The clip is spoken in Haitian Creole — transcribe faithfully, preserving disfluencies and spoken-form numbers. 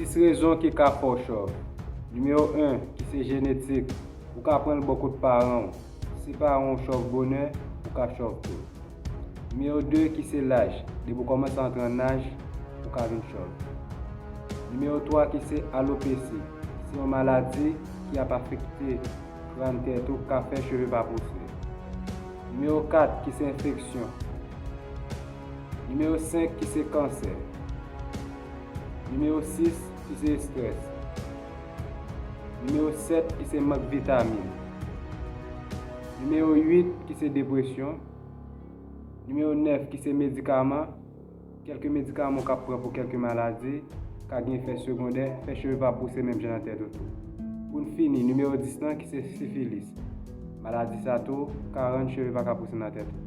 Sis rezon ki ka fè w chòv. Nimewo en, ki se jenetik. Ou ka pran l bò kot paran w. Si paran w chòv bonè, ou ka chòv tou. Nimewo de, ki se laj. Depi w kòmanse antre an laj, ou ka vin chòv. Nimewo twa, ki se alopesi. Se yon maladi ki ap afekte kràn tèt ou, ka fè cheve pa pouse. Nimewo kat, ki se enfeksyon. Nimewo senk, ki se kansè. Nimewo sis, ki se estrès. Nimewo sèt, ki se mank vitamin. Nimewo uit, ki se depresyon. Nimewo nèf, ki se medikaman. Kèlke medikaman w ka pran pou kèlke maladi ka gen efè segondè, fè cheve pa pouse menm jan nan tèt ou tou. Pou n fini, nimewo dis lan, ki se sifilis. Maladi sa tou ka rann cheve pa ka pouse nan tèt ou.